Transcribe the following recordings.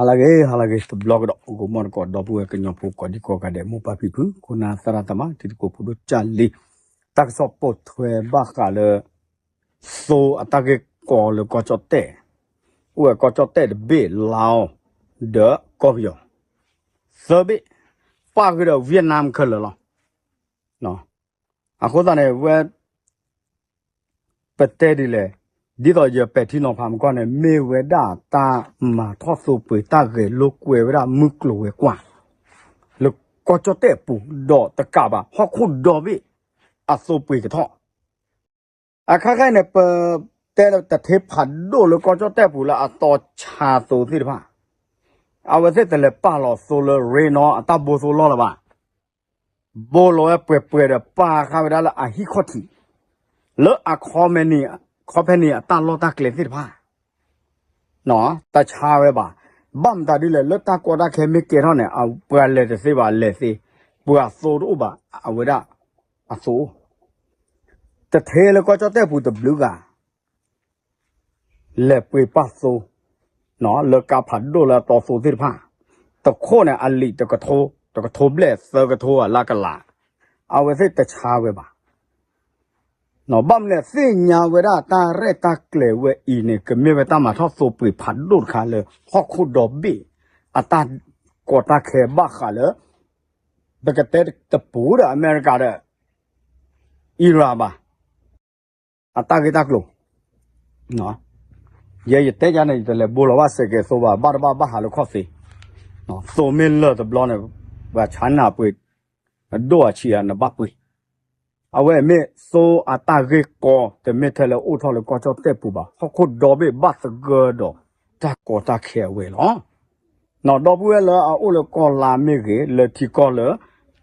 ဟါလၢအဂ့ၤ ဟါလၢအဂ့ၤ တဘျီကဒီး အိၣ်ကမီၣ်တကိး ဒီပုၢ်ဝဲၢ်ကညီဖိကိးဒံကိးဂၤဒဲး မိၢ်ပၢ်ဖံဖု ခိၣ်နၢ်သရၣ်သမါ တံၤသကိးဖိဒိၣ်ကၢ်လံ, တၢ်ကစီၣ်ပိာ်ထွဲဘၣ်ဃးလၢ သိအတၢ်ဂ့ၢ်ကီလၢကီၢ်ကၠီၣ်တဲၣ်, အိၣ်ဝဲကီၢ်ကၠီၣ်တဲၣ်တဘ့ၣ် လါအီၤ ဒီးကီၢ်ပယီၤ သၢဘ့ၣ် ပၣ်ဃုာ်ဒီး Vietnam ခဲလၢာ်လီၤ. အဃိသတးန့ၣ် ဝဲ ပတဲဒ်လဲၣ်, ဒ်သိးယပဲာ်ထံနီၤဖးမကီၢ်န့ၣ် မ့ၢ်ဝဲဒၣ်တၢ်မၤထီၣ်သိပှ့ၤတၢ်ဂဲၤလိာ်ကွဲဝဲဒၣ်မုၢ်ကျိၤဝဲၤကွာ် လၢကီၢ်ကၠီၣ်တဲၣ်အပူၤ ဒီးတကးဘၣ် ဟီၣ်ခိၣ်ဒီဘ့ၣ်အသိပှ့ၤကထီၣ် အခါခဲအံၤန့ၣ် ပတဲတထ့ဖးဒိၣ်လၢကီၢ်ကၠီၣ်တဲၣ်ပူၤလၢအတီဆါသိသ့ၣ်တဖၣ်, အဝဲသ့ၣ်တလဲၤပာ်လီၤသိလၢ ရ့နီ အတၢ်ဘိသိလီၢ်လၢၤဘၣ်. ဘိလီၤဝဲပှဲၤပှဲၤဒီးပာ်ဃာ်ဝဲဒၣ်လၢအဟံၣ်ခီၣ်ထံး, လၢအ company အတၢ်လီၢ်တၢ်ကျဲသ့ၣ်တဖၣ် တဆါဝဲဘၣ်. ဘၣ်မတၤဒ်လဲၣ် လၢတၢ်ကီတၢ်ခဲမ့ၢ်ကဲထီၣ်န့ၣ် ပှၤလဲၤတသ့ဘၣ် လဲၤသ့, ပှၤသိတအိၣ်ဘၣ် အဝဲဒၣ်အသိ တထ့လၢကီၢ်ကၠီၣ်တဲၣ်ပူၤတဘျုးဂၤ လဲၤပှ့ၤပာ်သိ လၢကါဖးဒိၣ်လၢအတီသိသ့ၣ်တဖၣ်, တခိၣ်န့ၣ် အလံာ်တကထိ, တကထိဘျဲၣ် သၢကထိအလါကလး, အဝဲသ့ၣ်တဆါဝဲဘၣ်. ဘၣ်မနုၤလဲၣ် သ့ၣ်ညါဝဲဒၣ်တၢ်ရဲၣ်တၢ်ကျဲၤဝဲအံၤန့ၣ် ကမ့ၢ်ဝဲတၢ်မၤထီၣ်သိပှ့ၤဖးဒိၣ်တခါလၢဟီၣ်ခိၣ်ဒီဘ့ၣ် အတၢ်ကီတၢ်ခဲဘၣ်ဃးလၢ ပကတဲတပူၤဒီးအမဲရကၤဒီး Iran ဘၣ် အတၢ်ဂ့ၢ်တၢ်ကျိၤ ယဲယတဲယါန့ၣ် ယတလဲၤဘိလီၤဘၣ်စဲးကဲးသိဘၣ် ဘၣ်တဘၣ်ဘၣ်ဟးလၢခီၣ်သ့, သိမ့ၢ်လၢာ်တဘျီန့ၣ် ပှၤဆါနၢ်ပှ့ၤ ဒိၣ်အဆံးဧါ နဘၣ်ပှ့ၤ, အဝဲမ့ၢ်သိအတၢ်ဂ့ၢ်ကီ တမ့ၢ်ထဲလၢအိၣ်ထီၣ်လၢကီၢ်ကၠီၣ်တဲၣ်ပူၤဘၣ် ဟီၣ်ခိၣ်ဒီဘ့ၣ်ဘၣ်သဂၢၢ်ဒီးတၢ်ကီတၢ်ခဲအဝဲလီၤ. ဒီပုၢ်ဝဲၢ်လၢအအိၣ်လၢကီၢ်လါမ့ၢ်ဂ့ၤ လၢထံကီၢ်လၢ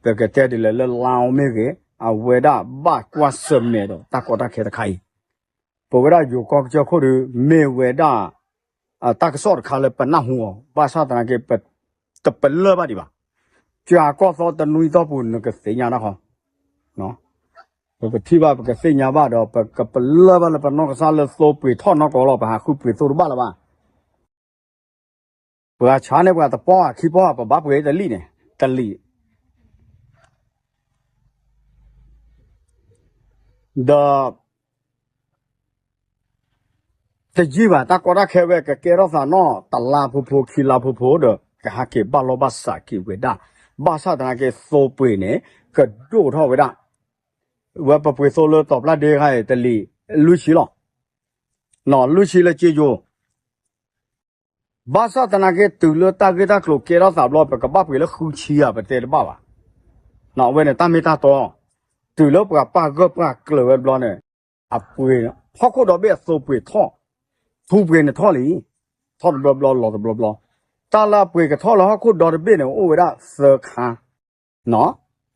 ပကတဲဒ်လဲၣ်လၢလါအီၤမ့ၢ်ဂ့ၤ အဝဲဒၣ်ဘၣ်ကွၢ်ဆၢၣ်မဲာ်ဒီးတၢ်ကီတၢ်ခဲတခါအံၤ, ပဝဲဒၣ်ယိၤကီၢ်ကစၢၢ်ခိၣ်ဒီး မ့ၢ်ဝဲဒၣ် တၢ်ကစီၣ်တခါလၢပနၢ်ဟူအီၤ ဘၣ်ဆၣ်သနာ်က့ တပလၢၢ်ဘၣ်ဒံးဘၣ်, ကၠၤကီၢ်သီတနွံအတီၢ်ပူၤနကသ့ၣ်ညါတၢ်ဃီ, ပကထံၣ်ဘၣ်ပကသ့ၣ်ညါဘၣ်ဒီး ပကပလၢၢ်ဘၣ်လၢပနီၢ်ကစၢ်လၢသိပှ့ၤထီၣ်နီၢ်ကီၢ်လီၤ ပဟးဃုပှ့ၤသိတဘၣ်လၢၤဘၣ် ပှၤဆါန့ၢ်ပှၤတပီၢ်ခံပီၢ် ပဘၣ်ပှ့ၤတလံာ်န့ၣ် တလံာ် ဒီး တယံာ်ဘၣ် တၢ်ကီတၢ်ခဲဝဲ ကကဲထီၣ်သးနီၢ်တလါဖိဖိခံလါဖိဖိဒီး ကဟဲက့ၤဘၣ်လီၢ်ဘၣ်စးက့ၤဝဲဒၣ်, ဘၣ်ဆၣ်သနာ်က့ သိပှ့ၤန့ၣ် ကဒိၣ်ထီၣ်ဝဲဒၣ်, ဝဲပပှ့ၤသိလၢတီၤပျၢ်ဒ့ခါအံၤ တလံာ်လွံၢ်ဆံလီၤ, လွံၢ်ဆံလၢက့ယိၤ ဘၣ်ဆၣ်သနာ်က့ တုၤလၢတၢ်ဂ့ၢ်တၢ်ကျိၤကဲထီၣ်သးဘျီ ပကဘၣ်ပှ့ၤလၢဃုဆံဧါ ပတဲတဘၣ်ဘၣ်, အဝဲန့ၣ်တၢ်မ့ၢ်တၢ်တီ, တုၤလၢပှၤပာ်ဂၢၢ်ပာ်ကျၢၤဝဲဘျီန့ၣ် အပှ့ၤ ဟီၣ်ခိၣ်ဒီဘ့ၣ်အသိပှ့ၤထီၣ်, ထူပှ့ၤန့ၣ်ထီၣ်လံ, ထီၣ်တဘျီဘျီလီၤတဘျီဘျီ, တၢ်လၢအပှ့ၤကထီၣ်လၢဟီၣ်ခိၣ်ဒီတဘ့ၣ်န့ၣ် အိၣ်ဝဲဒၣ်သၢခါ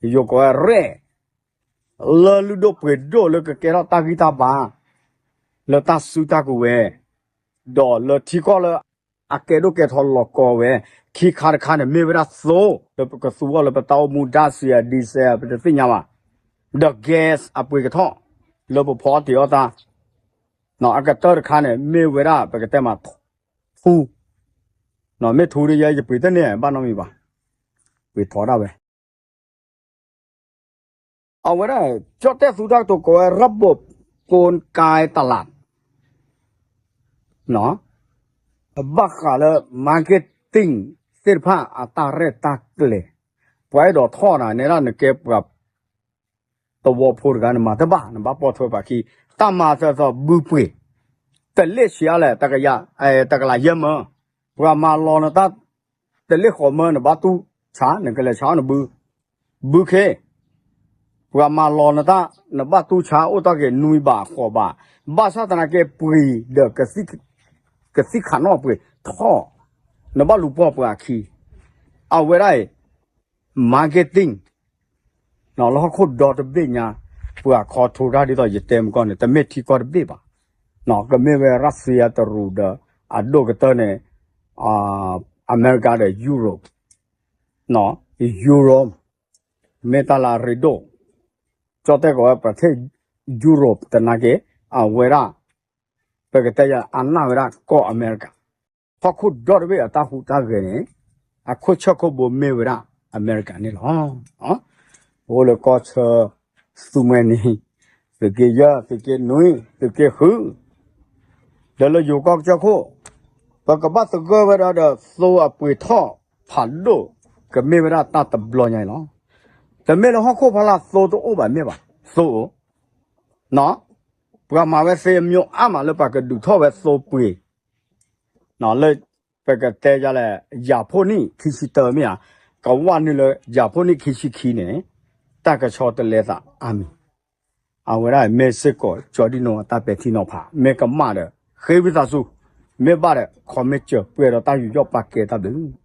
ယိၤကိးဝဲ ရဲၣ် လၢလုၢ်ဒိၣ်ပှ့ၤဒိၣ်လၢကကဲထီၣ်တၢ်ဂံၢ်တၢ်ဘါ လၢတၢ်စုတၢ်ကဝဲၤ, ဒီးလၢထံကီၢ်လၢအကဲဒိၣ်ကဲထီလီၤကီဝဲ, ခံခါတခါန့ၣ် မ့ၢ်ဝဲဒၣ်သိ လၢပကသူအီၤလၢပတၢ်အိၣ်မူ ဓာတ်ဆီ diesel ပတသ့ၣ်ညါဘၣ်, ဒီး gas အပှ့ၤကထီၣ် လၢပဖီအီၣ်တ့ၤအီၣ်တၢ်, အကတၢၢ်တခါန့ၣ် မ့ၢ်ဝဲဒၣ်ပကတဲမး ထူ, မ့ၢ်ထူဒီးယဲယပှ့ၤတန့ၢ်ဘၣ်နီတမံၤဘၣ်, ပှ့ၤထီဒၣ်ဝဲ အဝဲဒၣ် ကၠီၣ်တဲၣ်သူတၢ်ကတိၤကိးဝဲ ระบบกลไกตลาด ဘၣ်ဃးလၢ marketing သ့ၣ်တဖၣ်အတၢ်ရဲၣ်တၢ်ကျဲၤ, ပှၤအဲၣ်ဒိးထီၣ်နၤ နဲဒၣ်နကဲပှၤ သဝီဖိတဂၤ နမၤတဘၣ် နဘၣ်ပိာ်ထွဲပှၤခံ, တၢ်မၤသၢသီဘုပှ့ၤ, တလ့ၣ်ဆံးအါလဲၣ် တကယၤ, တကလးယဲၢ်မၢ, ပှၤမၤလီၤနတၢ် တလ့ၣ်ဃိးမၢ နဘၣ်တူၢ်ဆါ နကလဲၤဆါအီၤနဘု, ဘုခ့, ပှၤမၤလီၤနတၢ် နဘၣ်တူၢ်ဆါ အိၣ်တ့ၢ်က့ၤနွံဘးဃိးဘး, ဘၣ်ဆၣ်သနာ်က့ပှ့ၤဒီး ကသံၣ်ခးနီၣ်ပှ့ၤထီၣ်, နဘၣ်လူၤပိာ်ပှၤအခံ, အဝဲဒၣ်အံၤ marketing လၢဟီၣ်ခိၣ်ဒီတဘ့ၣ်ညါ, ပှၤခီထိတၢ်ဒ်သိးယတဲမကီၢ်န့ၣ် တမ့ၢ်ထံကီၢ်တဘ့ၣ်ဘၣ်, ကမ့ၢ်ဝဲ Russia တရူးဒီး အဒိၣ်ကတၢၢ်န့ၣ် အမဲရကၤဒီး Europe, Europe မ့ၢ်တၢ်လၢအရ့ဒိၣ်, ကၠီၣ်တဲၣ်ကိးဝဲ ပထ့ၣ် Europe သနာ်က့ အဝဲဒၣ် ပကတဲယၤ အနၢ်ဝဲဒၣ်ကီၢ်အမဲရကၤ ဟီၣ်ခိၣ်ဒီတဘ့ၣ်အတၢ်ဟူးတၢ်ဂဲၤန့ၣ် အခိၣ်ဆၢၣ်ခိၣ်ဘိမ့ၢ်ဝဲဒၣ်အမဲရကၤန့ၣ်လီၤ. အိၣ်လၢကီၢ်ဆၢ သူမှဲနံၤ သုးက့ယဲၢ် သုးက့နွံ သုးက့ဃု ဒီးလၢယိၤကီၢ်ကစၢၢ်ခိၣ် ပကဘၣ်သဂၢၢ်ဝဲဒၣ်ဒီးသိအပှ့ၤထီၣ်ဖးဒိၣ် ကမ့ၢ်ဝဲဒၣ်တၢ်တဘျီညါအံၤလီၤ. တမ့ၢ်လၢဟီၣ်ခိၣ်ဖီလာ်သိတအိၣ်ဘၣ်မ့ၢ်ဘၣ်, သိအိၣ် ပှၤမၤဝဲသ့အမျိုးအါမးလၢပှၤကဒုးထီၣ်ဝဲသိပှ့ၤ လၢပကတဲယလဲၣ် ယၤဖိနံၣ်ခံဆံတၢမ့ၢ်ဧါ, ကဝၢ်နုာ်လၢယၤဖိနံၣ်ခံဆံခံန့ၣ် တၢ်ကဆီတလဲသးအါမံၤ, အဝဲဒၣ်မ့ၢ်စ့ၢ်ကီးကၠီဒံၣ်နီၣ်အတၢ်ပဲာ်ထံနီၤဖး, မ့ၢ်ကမၣ်ဒီး ဃ့ဝံသးစူၤ, မ့ၢ်ဘၣ်ဒီး comment စၢၤပှဲၤဒီးတၢ်ယူးယီၣ်ပာ်ကဲတၢ်ဘျုး